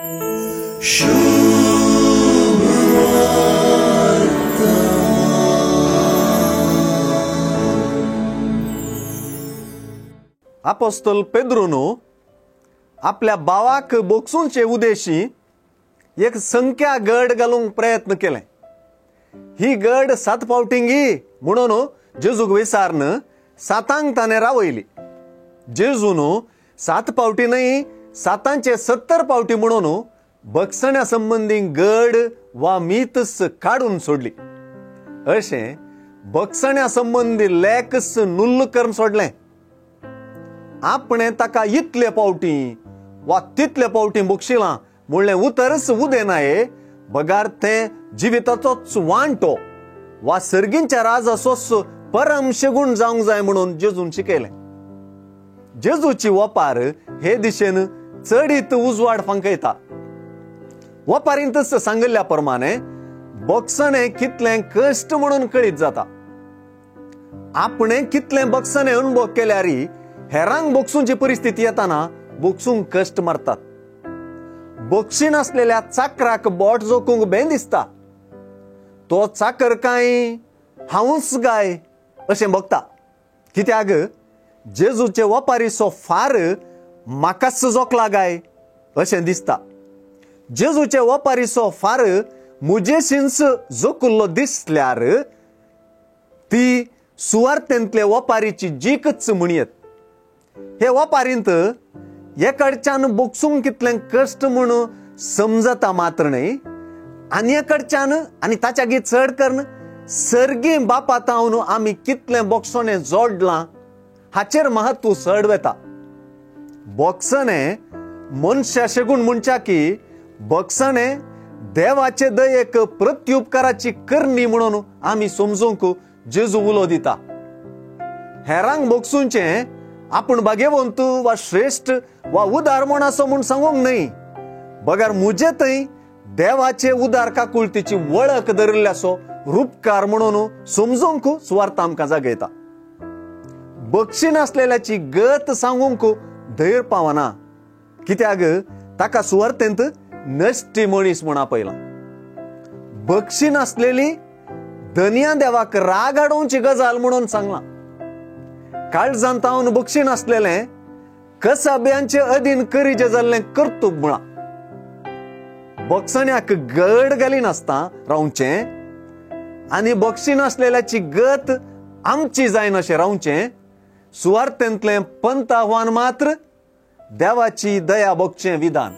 आपोस्तल पेद्रून आपल्या भावाक बोगसूंचे उद्देशी एक संख्या गड घालूंक प्रयत्न केले. ही गड 7 फावटींगी म्हणून जेजूक विसारन 7 ताणें रावयली. जेजून 7 फावटी न्हय 7 70 फावटी म्हणून बक्षण्या संबंदी गड वा मीतस काडून सोडली. अशें बक्षण्या संबंदी लेखस नुल्ल करून सोडलें. आपणे ताका इतले फावटी वा तितले फावटी बक्षिलां म्हणलें उतरच उदेनाये बगार तें जिविताचोच वांटो वा सर्गींच्या राजाचोच परम शेगूण जावंक जाय म्हणून जेजून शिकयलें. जेजूची वपार हे दिशेन चडीत उजवाड फांकयता. वपारींतच सांगिल्ल्या प्रमाणे बक्षणें कितलें कश्ट म्हणून कळीत जाता. आपणे कितलें बक्षणें अनुभव केल्यार हेरांक बोगसूंची परिस्थिती येताना बोगसूंक कश्ट मारतात. बक्षी नासलेल्या चाकराक बोट जोखूंक बें दिसता. तो चाकर काय हांवूच गाय अशें बगता. कित्याक जेजूचे वपारीचो फार म्हाकाच जोखला गाय अशें दिसता. जेजूचे वपारीचो फार मुजेशींच जोखुल्लो दिसल्यार ती सुवार्थेंतले वपारीची जीकच म्हणयेत. हे वपारींत एकडच्यान बोगसूंक कितलें कश्ट म्हूण समजता मात्र न्हय, आनी एकडच्यान आनी ताच्या गी चड करून सर्गी बापा तावन आमी कितलें बोगसणें जोडलां हाचेर महत्व चड वेता. बोगसणें मनशा शेगूण म्हणच्या की बोगसणें देवाचे दयेक प्रत्युपकाराची करणी म्हणून आमी समजूंक जेजू उलो दिता. हेरांक बोगसूंचें आपूण भाग्यवंत वा श्रेश्ठ वा उदार म्हण आसो म्हूण सांगूंक न्हय, बगर मुजे थंय देवाचे उदार काकुळतीची वळख धरिल्ल्याचो रुपकार म्हणून समजूंक सुवार्थ आमकां जागयता. बक्षी नासलेल्याची गत सांगूंक धैर्य पावना, कित्याक ताका सुवार्थेंत नश्टी मनीस म्हूण आपयला. बक्षी नासलेली धनया देवाक राग हाडोवची गजाल म्हणून सांगलां. काळजान तावन बक्षी नासलेलें कसाब्यांचे अधीन करीजे जाल्लें कर्तुब म्हळां. बक्षण्याक गड घाली नासता रावचें आनी बक्षी नासलेल्याची गत आमची जायनाशें रावचें. सुवार्थेंतलें पंत आव्हान मात्र देवाची दया बगचें विधान.